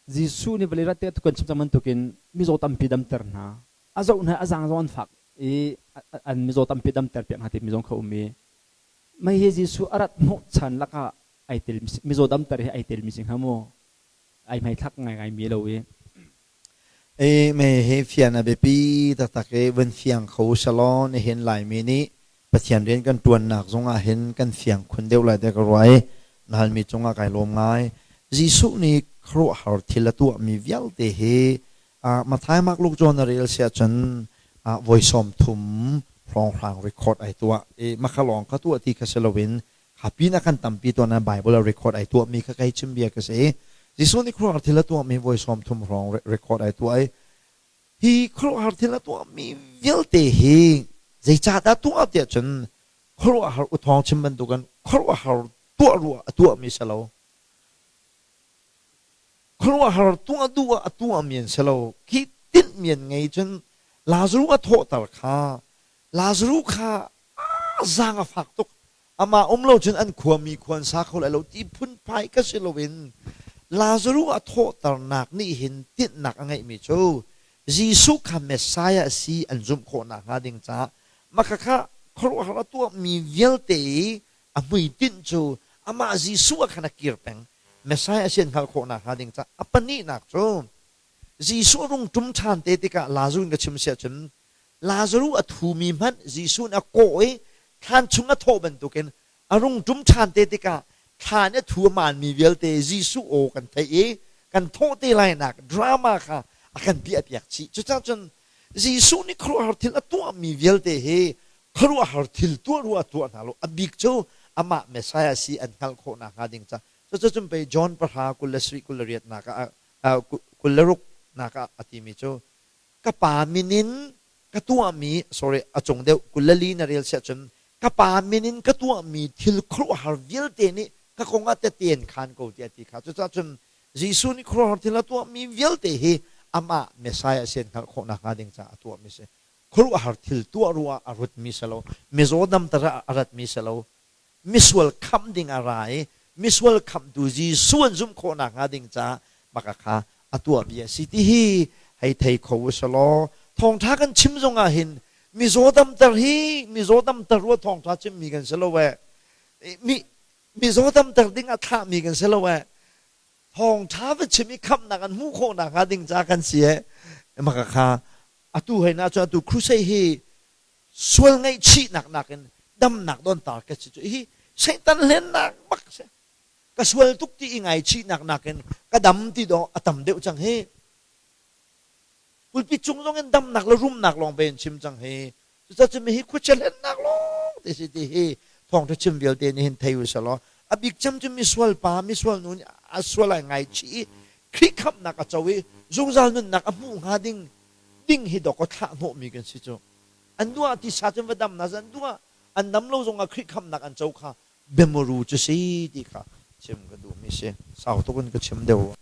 Jesuh nih vawlei rat tikah kan chim cang bantukin mizaw tampi damter hna. A zoh hna a zaang zong an fak i an mizaw tampi damter piak hna timi zong kha um i mei hi Jesuh a rat hnawhchan lakah ai tel mizaw damter hi ai telmi si hnga maw? Ai hmaithlak ngaingai mi lo i. E me he fian a biapi taktak i vun fiang kho selaw nihin Laimi nih Pathian rian kan ṭuannak zongah hin kan fiang khun deuh lai tiah ka ruah i na halmi cungah kai lawm ngai. Jesuh nih khuaruahhar thil a tuahmi vialte hi Matthai, Mark, Luke, John a rel si ahcun voi 30 hrawnghrang record ai tuah i maka lawng ka tuah ti kha si loin Kha pin ah kan tampi tawn ah Bible a record ai tuahmi kha kai chim bia ka si. Jesuh nih khuaruahhar thil a tuahmi voi 30 hrawng record ai tuah i hi khuaruahhar thil a tuahmi vialte hi zeicahdah tuah tiah cun khuaruahhar uthawng chim bantukin khuaruahhar tuah ruah a tuahmi si lo. Khuaruahhar tuah duh ah a tuahmi an si lo. Khi tinhmi an ngei cun Lazaruh a thawhter kha Lazaruh kha zaang a fak tuk. Amah um lo cun an khuami khua an sa kho lai lo ti phunphai ka si loin Lazaruh a thawhternak nih hin tinhnak a ngeihmi cu Jesuh kha Messiah a si an zumh khawh nakhnga ding caah mah khakha khuaruahhar a tuahmi vialte i a hmuitinh cu amah Jesuh ah khan a kir peng. Messiah a si an hngalh khawh nakhnga ding caah a pahnihnak cu Jesuh a rung ṭum ṭhan te tikah Lazaruh in ka chim si ahcun Lazaruh a thumi hmanh Jesuh nih a kawh i thlan chung a thawh bantukin a rung ṭum ṭhan te tikah thlan i a thu a maanmi vialte Jesuh aw kan theih i kan thawh te lainak drama kha a kan piahpiak chih. Cucaah cun Jesuh nih khuaruahhar thil a tuahmi vialte hi khuaruahhar thil tuah ruah a tuah hna lo. A bik cu amah Messiah si an hngalh khawh nakhnga ding ca. Cucun pei John pahra kul le sarih kul le riat nak ah 26 nak ah a timi cu ka pa min in ka tuahmi sorry a cung deuh 24 na rel siah cun ka pa min in ka tuahmi thil khuaruahhar vialte nih ka kong ah tehte an khaan ko tiah a ti kha. Cucaah cun Jesuh nih khuaruahhar thil a tuahmi vialte hi amah Messiah a si an hngalh khawh nakhnga ding caah a tuahmi a si. Khuaruahhar thil tuah ruah ah a rutmi si lo, mizaw damter ah a ratmi si lo, misual khamh ding a ra i misual khamhtu Jesuh an zumh khawh nakhnga ding caah maka kha a tuahmi a si ti hi hei thei kho u selaw thawngṭha kan chim zongah hin mizaw damter hi mizaw damter rua thawngṭha chimmi kan si lo eh mi mizaw damter ding ah thlahmi kan si lo eh thawngṭha va chim i khamhnak an hmuh khawh nakhnga ding ca kan si eh maka kha atu hei na cu atu crusade hi sual ngaihchihnak nakin damnak dontar ka si cu hi Satan hlennak bak si. Ka sual tuk ti i ngaichihnak nakin ka dam ti dawh a tam deuh cang hi. Pulpit cung zong in damnak le rumnak lawng pe in chim cang hi. Cucaah cun hi khuachia hlennak lawng te si ti hi thawngṭha chim vialte nih hin thei u selaw a bik cem cu misual pa misual nu nih a sual ai ngaichih i Khrih khamhnak a co i zungzal nunnak a hmuh hnga ding ding hi dawkaw thlah hnawhmi kan si cu. An duh ah tisa cun va dam hna an duh ah an dam lo zongah Khrih khamhnak an co kha biamuru cu si ti kha chim ka duhmi si. Sau tuk in ka chim deuh rua.